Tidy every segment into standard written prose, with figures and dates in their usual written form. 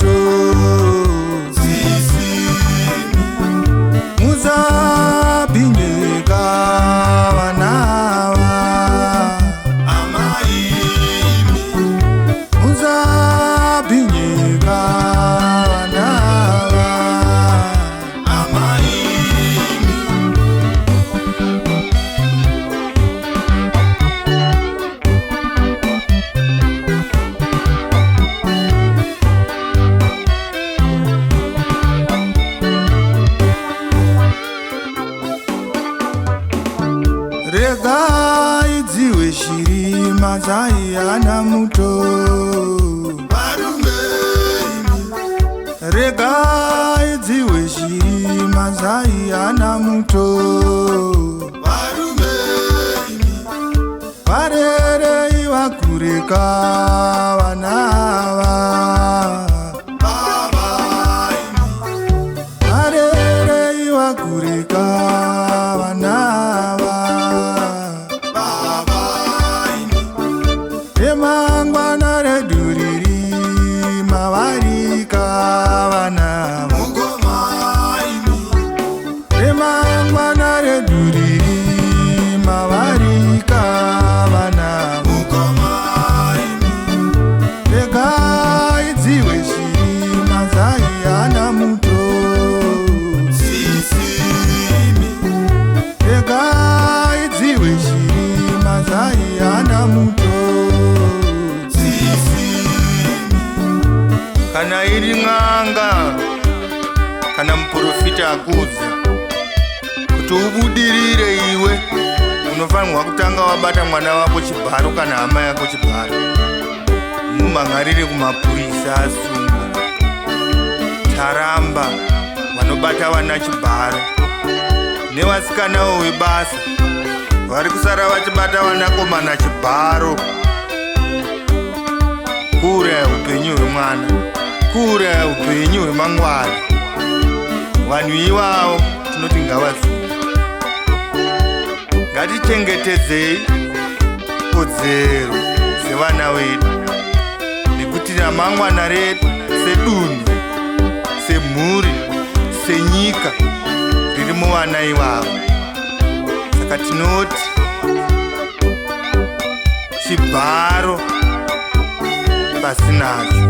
muto. Sisimi. Musabhinyika vana ava. Amaimi. Musabhinyika vana ava. Amaimi. Regai dziwe shiri mazai ana muto. Varume imi. Regai dziwe shiri mazai ana muto. Varume imi. Varerei vakureka vana ava. Baba imi. Varerei vakureka vana ava. Baba imi. Remangwana redu riri mavarika vana ava. Mukoma imi. Remangwana redu riri mavarika vana ava. Mukoma imi. Regai dziwe shiri mazai ana muto. Sisimi. Regai dziwe shiri mazai ana muto. Sisimi. Kana iri n'anga kana muprofita akudza kuti ubudirire iwe, unofanirwa kutanga wabata mwana wako chibharo kana hama yako chibharo, mumhan'arire kumapurisa asungwa. Taramba vanobata vana chibharo nevasikanawo vebasa vari kusara vachibata vanakomana chibharo. Kuuraya upenyu hwemwana, kuuraya upenyu hwemangwana. Vanhu ivavo tinoti ngavasungwe. Ngatichengetedzei kodzero dzevana vedu, nekuti ramangwana redu sedunhu, semhuri, senyika riri muvana ivavo. Saka tinoti chibharo pasinacho.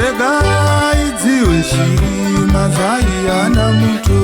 Regai dziwe shiri mazai ana muto.